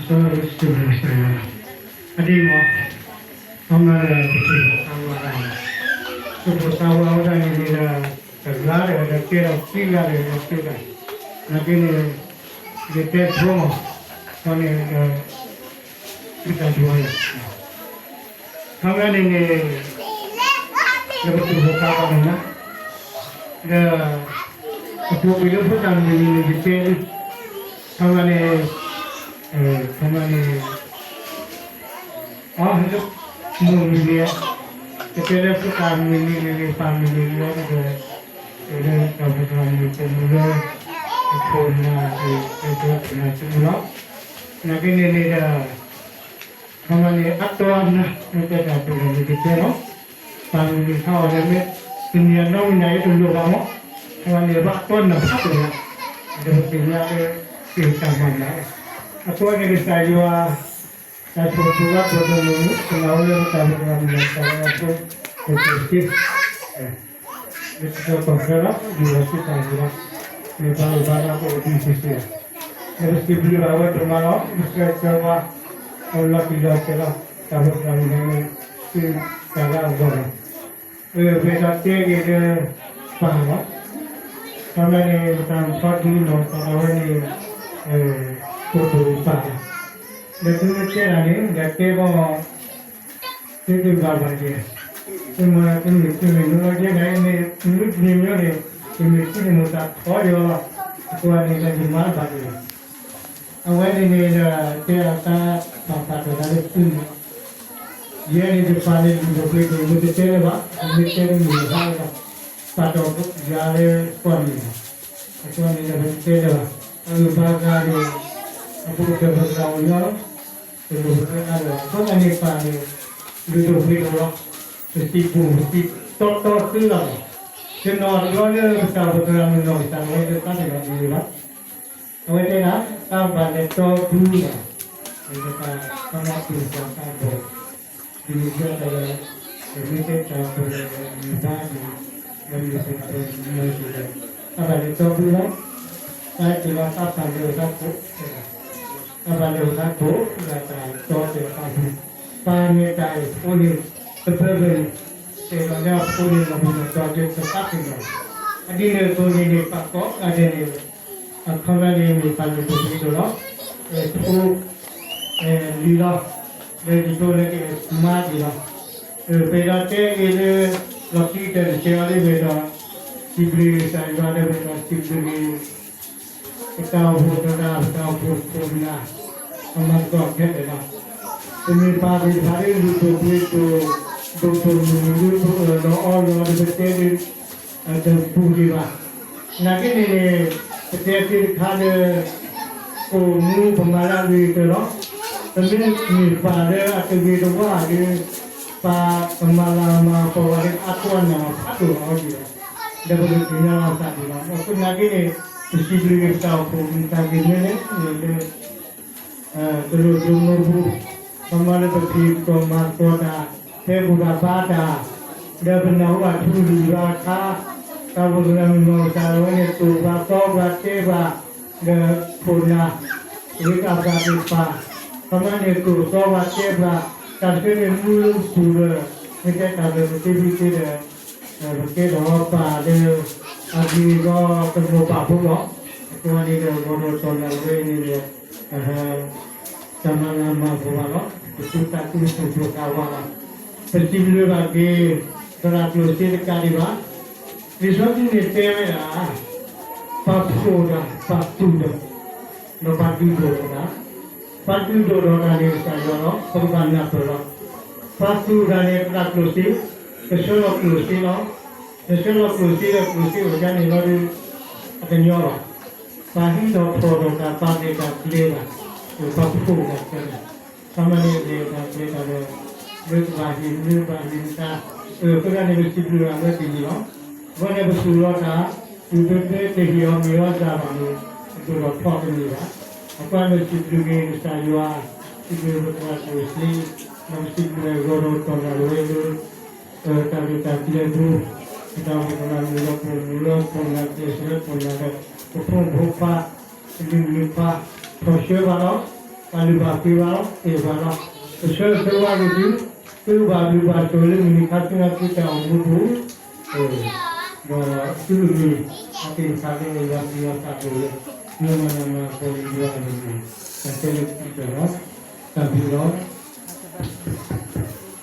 စီၤစံးဘျုးကစၢ်ယွၤ, အဒ်မး, ခီမ့ၢ်လၢပသူၣ်ပိၢ်သးဝး, သူၣ်ပိၢ်သးဝးဝဲဒၣ်န့ၣ်န့ၣ်ဒီး, တဂၤဒီးကဲထီၣ်ခံဂၤဒီးကဲထီၣ်, နာ်က့န့ၣ်, ယတဲဖိမး, ခီန့ၣ်ဒီး, ယတၢ်ဒိၣ်ဝဲ, ခီမ့ၢ်န့ၣ်န့ၣ်, လၢပသူၣ်ပိၢ်သးဝးန့ၣ်လီၤ, ဒီး, အပူၤကွံာ်လၢဖိသၣ်မုၣ်န့ၣ်န့ၣ် ယတဲလံ, ခီမ့ၢ်န့ၣ်, ခီမ့ၢ်န့ၣ် အီၤလၢ, မိၢ်မုၢ်နံၤ, ကတဲလၢဖိသၣ်မုၢ်နံၤန့ၣ်န့ၣ် ပၢ်မုၢ်နံၤလီၤဒီး, လၢတၢ်ဖိသၣ်မုၣ်ပိာ်မုၣ်လၢ, အခိၣ်နၢ်, အခိၣ်နၢ်သ့ၣ်မုၣ်လီၤ, နာ်က့န့ၣ်န့ၣ်ဒီး, ခီမ့ၢ်န့ၣ် အတီအနၢ် မ့ၢ်တဲတၢ်ဒိၣ်န့ၣ်ကတဲလီၤ, ပၢ်မုၢ်နံၤခါအီၤဒီးမ့ၢ်, တနံၤအနီၢ်မုၢ်နၤအံၤတလိၣ်ဘၣ်မး, ခီမ့ၢ်န့ၣ် ဘၣ်အတီအနၢ်ဖးဒိၣ်လီၤ, ဒီးပသ့ၣ်ညါလၢ, သ့ၣ်တၢ်မၤနၢၤ, အဃိန့ၣ်ကစၢ်ယွၤ, တၢ်ဆိၣ်ဂ့ၤဘၣ်ပှၤတမုၢ်, ပနာ်ဝဲလၢပတၢ်ဖိတၢ်မုၢ်လၢ် တၢ်လၢအဖိ, ပကသ့, လၢတၢ်ကီၢ်ခဲလီၤ ဒ်သိးစံးတၢ်န့ၣ်လီၤ, မ့ၢ်ပှၤအိၣ်ဘၣ်လၢအအိၣ်ဒံးသ့ၣ်သ့ၣ်ဧါ, လၢပစံးဘျုးဘၣ်ဝဲဒိၣ်မးလီၤ ပဆၢဂ့ၤဆၢဝါ, အလီၤတံၢ်လီၤဆဲးလီၤ တၢ်ဖိတၢ်မုၢ်လၢ်န့ၣ်, သုတၢ်လၢအဂီၢ်လီၤ, ပအဲၣ်ဒိးတဲဂ့ၤလၢ, ပၢ်လီၤ, ခီမ့ၢ်န့ၣ် ပတၢ်မၤထီဒုနီၢ်သးလီၤဝဲန့ၣ်, ကိတိာ်ပၢ်လီၤ, ဒီးသုမ့ၢ်တဲတၢ်န့ၣ် ဒီးတဲဘၣ် သုတဘၣ်ဘၣ်က့ၤ, သုမ့ၢ်သုမ့ၢ်သုမ့ၢ်နုာ်လီၤကဲဒၣ်အံၤန့ၣ် မုၢ်တနံၤမ့ၢ်န့ၣ်, ယမ့ၢ်သုန့ၣ်မိၢ်သးထီယီၤလီၤ, အဃိန့ၣ်ဒီးယမၤဘၣ်က့ၤ, အဝဲန့ၣ်န့ၣ်ဒီး တဲအသးပာ်ပာ်တီၢ်သးလၢသုန့ၣ်, ယဲန့ၣ်ယပာ်လၢ လုၢ်ဒိၣ်ပှ့ၤဒိၣ် မ့ၢ်တတဲလၢၤဘၣ်, မ့ၢ်တဲလၢမုၢ်ဟါလၢၤဘၣ်, ပာ်တီၢ်ယၤလၢကီၢ်န့ၣ်လီၤ, အဃိန့ၣ်ဒီးပတဲလၢၤဘၣ်, အဂံၢ်ဘါဂၤန့ၣ်, အပူၤကတၢၢ်ပသရၣ်အိၣ်ညီလီၤ, တလိၣ်ပတဲအါလၢၤဘၣ်, အဃိသတးန့ၣ်ပာ်န့ၣ်, လုၢ်ဒိၣ်ပှ့ၤဒိၣ်လီၤ, ပစံးပူၤပစံးတီတီသုလီၤ, တနီၤတဘျီလၢပတၢ်အိၣ်ဖှိၣ်သရၣ်မုၣ်နီၢ်ကစၢ်လီၤ တသးန့ၣ်လီၤဒ်န့ၣ်လီၤ, အဝဲတဲဒၣ်, တၢ်ဘၣ်လဲၤတီဒူလီၤ, ပကပာ်ခီမီပူၤပှၤတၢ်ဘီၣ်, ဒ်န့ၣ်ဒီး, ပမ့ၢ်တဲတၢ်အိၣ်ဖှိၣ်ဒီး အဂံၢ်ဘါန့ၣ်, ဒီးမ့ၢ်ပတၢ်အိၣ်ဖှိၣ်န့ၣ်ဒီး, တၢ်ဘၣ်လဲၤတီဒူလီၤ, တၢ်က့ၤလီၤတၢ်ပာ်လၢတၢ်ခိၣ်, တၢ်ပာ်လၢတၢ်ခိၣ်, ဒီးတၢ်တီတဲာ်တၢ်ပူၤ, ပၢ်န့ၣ်တၢ်အဖိန့ၣ်, တပၢၢ်ပၢၢ်န့ၣ်, တဲလီၤလၢအဖိန့ၣ် လီၤပူၤလီၤတီၤက့ၤတသးသ့ၣ်ညါ, အဒ်န့ၣ်အသိးန့ၣ်န့ၣ် ပာ်ကိးဂၤဒဲးန့ၣ်, အခီပညီန့ၣ်မ့ၢ်ပာ်လုၢ်ဒိၣ်ပှ့ၤဒိၣ်လီၤ, ဖိ လံလီၤ, လၢဒ်သိးလၢကမၤဒံးလီၤ, ပအဲၣ်ဒိးတဲဂ့ၤလၢ, လီၤတံၢ်တၢ်တဆဲးအီၤလၢပအဲၣ်ဒိး, စံးဘျုးကစၢ်ယွၤလၢပအဲၣ်ဒိးစံးဘျုးဂ့ၤ ပတၢ်အိၣ်ဖှိၣ်သရၣ် ပတၢ်အိၣ်ဖှိၣ်ခိၣ်နၢ်, အမၤသကိးခဲလၢာ်လီၤ, ပမ့ၢ်ပာ်သ့ၣ်တဖၣ်လၢလုၢ်ဒိၣ်ပှ့ၤဒိၣ်, ဒိၣ်ဒိၣ်မုၢ်မုၢ်လၢပအၢၣ်လီၤအီလီၤဒီးပတဲဒ်, တဘူၣ်ဒံးဘၣ်, နာ်က့န့ၣ်န့ၣ်, ပတဲသ့တခါလၢ ကိၣ်မူပမၤလၢအဂ့ၤကတၢၢ်လီၤ, ပမ့ၢ်မ့ၢ်ပာ်လၢအတဂ့ၤတဝါဒီး, ပာ်ကမၤလၤမၤကပီၤဝဲလၢအါထီၣ်အနၢ်ဖးဒိၣ်လီၤအီၤဒံးလီၤ, ဒီးပကသ့ၣ်ညါလီၤသးဒံးလီၤ, အဃိနာ်က့န့ၣ်, ပစံးဘျုးက့ၤပတၢ်အိၣ်ဖှိၣ်မုၢ်တၢ်ဂ့ၤမ့ၢ်လၢ, လၢ တလိၣ်ဒိးမူပူၤ, ခီမီလၢပဖံးသကိးမၤသကိးတၢ်, ဖဲဘူၣ်တၢ်ဘါတၢ်, ဒီးပနၢ်ဟူဘၣ်ထူလုၢ်ယွၤအခါ, တၢ်အိၣ်ဖှိၣ်သရၣ်မုၣ်နီၢ်ကစၢ်ဒၣ်ဝဲန့ၣ် တိၢ်ပှၤသီပှၤတဲပှၤ, ဒီးခိၣ်နၢ်, ဝ့ကၣ်ပှၤသ့ၣ်တဖၣ်, ခီမီန့ၣ်တိၢ်သီပှၤတဲပှၤ, တၢ်ဆၢန့ၣ်မူလၢပူၤဒီး, မ့ၢ်တဲတၢ်လၢပသ့ဖံသ့ဒီး ပကဲထီၣ်ပၢ်လၢ, အဂ့ၢ်ဒီးတမိၢ်ပၢ်ဖိလီၤ, အဃိန့ၣ်ဒီးဂီၢ်ဒီးတီၢ်နၢ်ဝဲန့ၣ်ဒီး, တၢ်မၤလၤမၤကပီၤဘၣ်လီၤ, ပသူၣ်သးခုသူၣ်ပိၢ်သးဝးလီၤ, ပစံးဘျုးဘၣ်က့ၤ, သရၣ်ကျိၣ်စ့တကးဒံးဘၣ်, လံာ်စီဆှံန့ၣ်တဲဝဲဒၣ်, ပှၤဖှိၣ်တၢ်, ပှၤသူၣ်တၢ်, ဒီးပှၤဒုးဒိၣ်ထီၣ်တၢ်, ပှၤဒုးဒိၣ်ထီၣ်တၢ်န့ၣ်ကစၢ်ယွၤလီၤ, ပကဘၣ်နၢ်ပၢၢ်လီၤ, ပှၤသူၣ်တၢ်န့ၣ် သရၣ်ကျိၣ်စ့, ကဆှၢလီၤကျိၣ်စ့လီၤ, ကဆှၢလီၤကျိၣ်စ့ဒီးကျိၣ်စ့အိၣ်ဒ်န့ၣ်လီၤဒီး, အကညီလီၤ, ပှၤဟံးထီၣ်ဖီၣ်ထီၣ်တၢ် ပှၤလဲၤတၢ်ကျဲၤတၢ်, ပှၤဖှိၣ်တၢ်ကျဲၤတၢ်, ခီမီန့ၣ်လဲၤတၢ်ကျဲၤတၢ်ဒီး, လၢပှၤဟံးမ့ၢ်ပှၤဟံးမတၤ, အဃိသတးန့ၣ်ပစံးဘျုးဘၣ်ဝဲသ့ၣ်န့ၣ်လီၤ, အဃိန့ၣ်ပသူၣ်လီၤတၢ်, တုၤဖဲဖဲတဟ့ၣ်အီၤမ့ၤအီၤသးဘၣ်န့ၣ်, အဒိၣ်ထီၣ်ဖီတန့ၢ်ဘၣ်, အဃိန့ၣ်ပစံးဘျုးက့ၤကစၢ်ယွၤ, စံးဘျုးပသရၣ်ကျိၣ်စ့, ဒီးပစံးဘျုးဂီၢ်ဒီးတီၢ်နၢ်ဝဲလၢ တၢ်ဂ့ၢ်တၢ်ကျဲၤပူၤ, ပတၢ်အိၣ်ဖှိၣ်သရၣ်မုၣ်ဒီးပိာ်မုၣ်လၢပိာ်နၢ်ကျဲးစၢးလၢပိာ်နၢ်ဒီး, ပဖိမုၣ်ဖိခွါ, ပလုၢ်မုၢ်ခွါ, ထီၣ်ဆှၢဘၣ်လီၤ, ပာ်လုၢ်ပာ်ပှ့ၤဘၣ်လီၤ, တဲဘၣ်လီၤ, ပဆၢဂ့ၤဆၢဝါက့ၤသု, သုကဘၣ်ဘျုးဘၣ်ဆိၣ်လၢမုၢ်နံၤခါဆူညါသုတၢ်အိၣ်မူပူၤ, ဒီးသုကမ့ၢ် အသ့ၣ်တဖၣ်လၢယွၤသူၣ်ယွၤသးဒိၣ်လၢ မ့ၢ်မၤနၢၤမၤကီၤလံယွၤအလိၤန့ၣ်, တၢ်တဲလၢခံကတၢၢ်လီၤ, တၢ်ဘျုးလီၤ.